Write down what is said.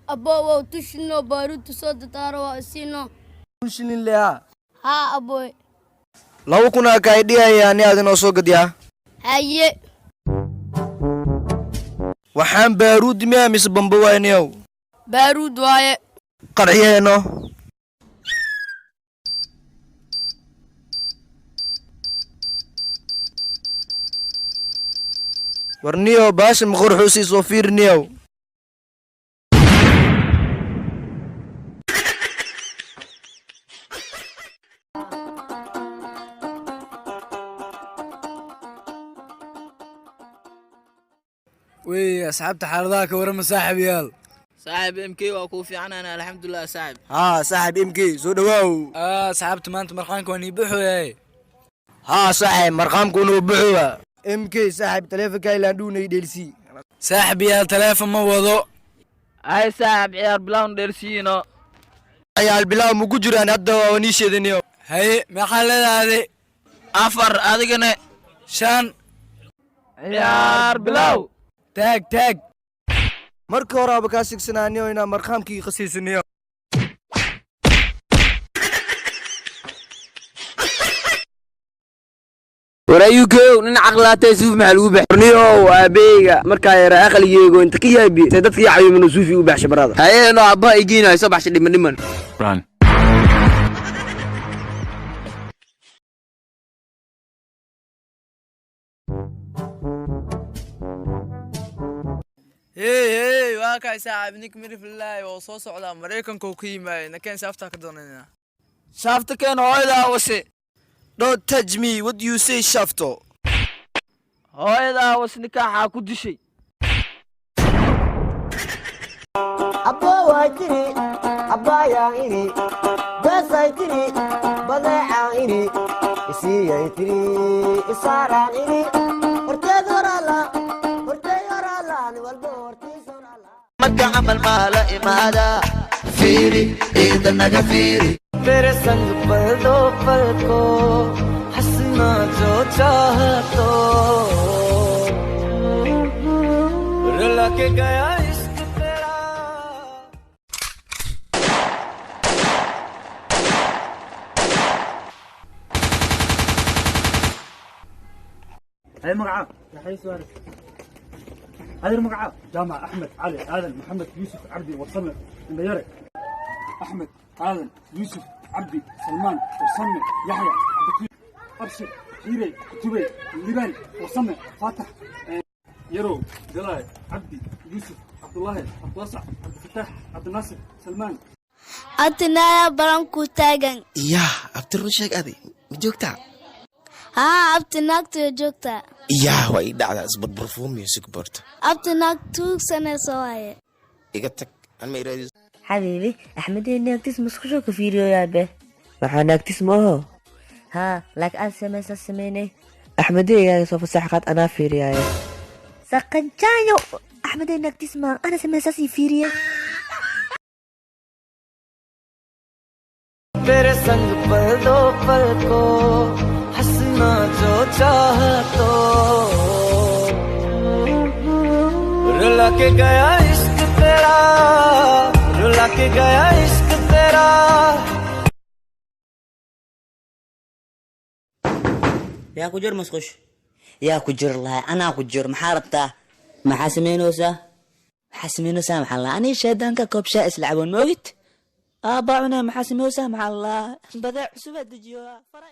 Aboowow, tushino baaruudta soo dadaaro waa isiino. 1,000 shilin leha? Haa, abooy. 2,000 kaa idhiyaya ani aad inoo soo gadiyaa. Haye. Waxaan baaruud miyaa mise bamba waayniyow? Baaruud waaye. Qarxiyeeno. Warniyow, baasha maqorxuusii soo fiirniyow. Wey, asxaabta, xaaladaha ka warama, saaxib yaal? Saaxib MK, waa kuu fiicanana, alxamdulilah, saaxib. Haa, saaxib MK, soo dhawaaw. Asxaabta, maanta marqaanka waa nii buxoyaay. Haa saaxib, marqaamkuuna buxuwa. MK saaxib, taleefonka ilaan dhuunay dheelsii. Saaxib yaal, taleefon ma wado. Ay saaxib, ciyaar bilawn dheelsiino. Ciyaal bilaaw mugu jiraan hadda, waa nii sheedaniyo. Haye, meeqaa leedahay? 4, adigana? 5. Ciyaar bilaw. Taag, taag. Marka hore aba kaa sigsanaaniyo inaa marqaamkii qasiisaniyo. Warayukow, nin caqlaatay, suuf maxaa lagu bax? Niyow, aabeyga markaa yara aqligeygo inta ka yaabi see dadkii cayuumano suufi u baxsha barada. Haye no, abbaha igiinayo soo baxsha dhiman dhiman. Hey hey, waa kaay saaxib, ninka miriflilaahi oo soo socdaa, Maraykanka uu ka yimaayay. Nakeen, shaaftaa ka doonayna. Shaafta keen, hooyadaa wase. Don't touch me. What do you say, shafto? Hooyadaa was, nikaaxaa ku dishay. Abbooway tiri, abbaayaan idhi, beesay tiri, badeecaan idhi, isiiyay tiri, isaaraan idhi, horteed horala, hortey horala, nin walba hortiis horala. Marka camal maa la imaada, fiiri ciida naga fiiri. तेरे संग पल दो पल को हंसना जो चाह तो रुला के गया इश्क तेरा। هاي مقعة يا سواري، هاي المقعة جامعة أحمد علي آدم محمد يوسف عبدي وصمة البياري، أحمد آدم يوسف عبدي سلمان وصمة يحيى عبد أبشر إيري كتبي لبان وصمة فاتح يرو دلاي عبدي يوسف عبد الله عبد الواسع عبد الفتاح عبد الناصر سلمان. Abtinaya balanku taagan. Yaa abti, run sheeg, adi ma joogtaa? Haa abti, naagtuya joogtaa. Yaa, waa ii dhacdaa isbarbarfuum music board. Abti, naag tuugsanaysa waaye. Iga tag, an ma iraadis. Xabiibi, Axmedey naagtiis musqusho ka fiiriyoyaabe. Maxaa, naagtis ma aho? Haa, laakiin aad samaysaa sameynay. Axmedey soo fasax qaad, anaa fiiriyaaya. Saqanjaayo, Axmedey naagtiis ma ana samaysaasii fiiriye. तेरे संग पल दो पल को हंसना जो चाह तो रुला के गया इश्क तेरा, रुला के गया इश्क तेरा। Yaa ku jir musqush? Yaa ku jir lahay? Anaa ku jir, maxaa rabtaa? Maxaa samaynaysaa? Maxaa samaynaysaa? Maxaa lahaa? Anii shaydaanka koob shaa isla caboon, ma ogid? Aabbaa cunaa. Maxaa samaynaysaa? Maxaa lahaa? Badeec cusubaa dejiyo fara.